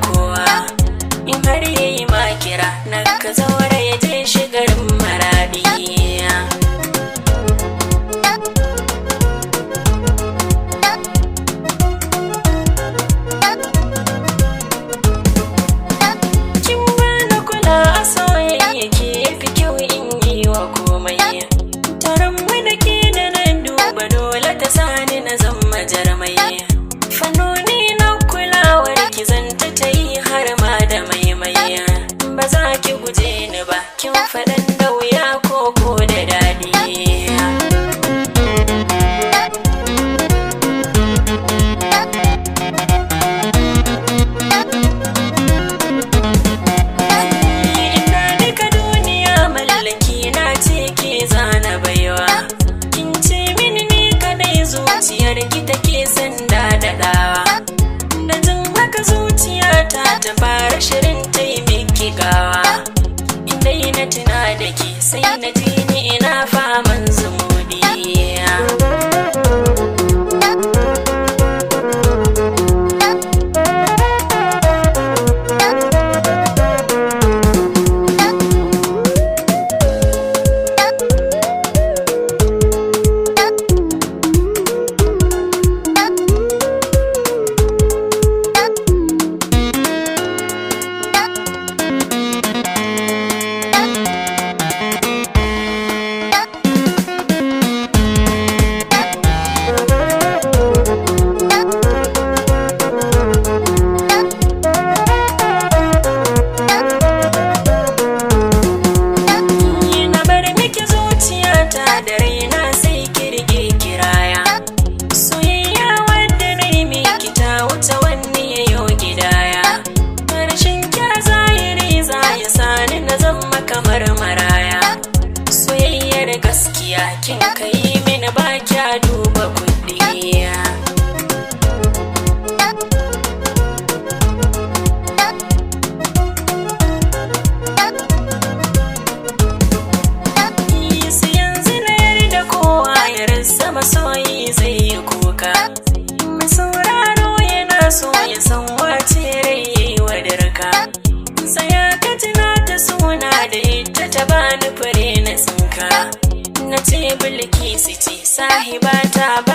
kowa. In har yayi makira na ka zaure ya je shigarin Maradi. Kin bani kula a soyayya ke fi kyau in yi wa komai. Taron mu da ke da nan duba dole ta sani na zama jarmai. Fannoni na kulawar ki zanta ta yi har ma da maimai. Ba za ki guje ni ba, kin faɗan da wuya ko da daɗi. Ina duka duniya mallaki na ce ke zana baiwa. Kin ce mini ni kadai zuciyar ki take son dadadawa. Da jin haka zuciyata ta fara shirin ta yi miki gawa. Indai na tuna da ke sai na ji ni ina faman zumudi. Na bar miki zuciyata da raina sai ki rike kiraya. Soyayya wadda na yi miki ta wuce wani yayo gidaya. Rashin kya zahiri za ya sani na zama kamar maraya. Soyayyar gaskiya kin kai mini ba kya duba kuɗi. Su yanzu na yarda kowa ya rasa masoyi zai yi kuka. Mai sauraro yana so ya san wace rai yayi wa dirka. Tsaya ka tuna ta suna da ita ta bani fure na tsinka. Na ce Bilkisu ce sahiba ta.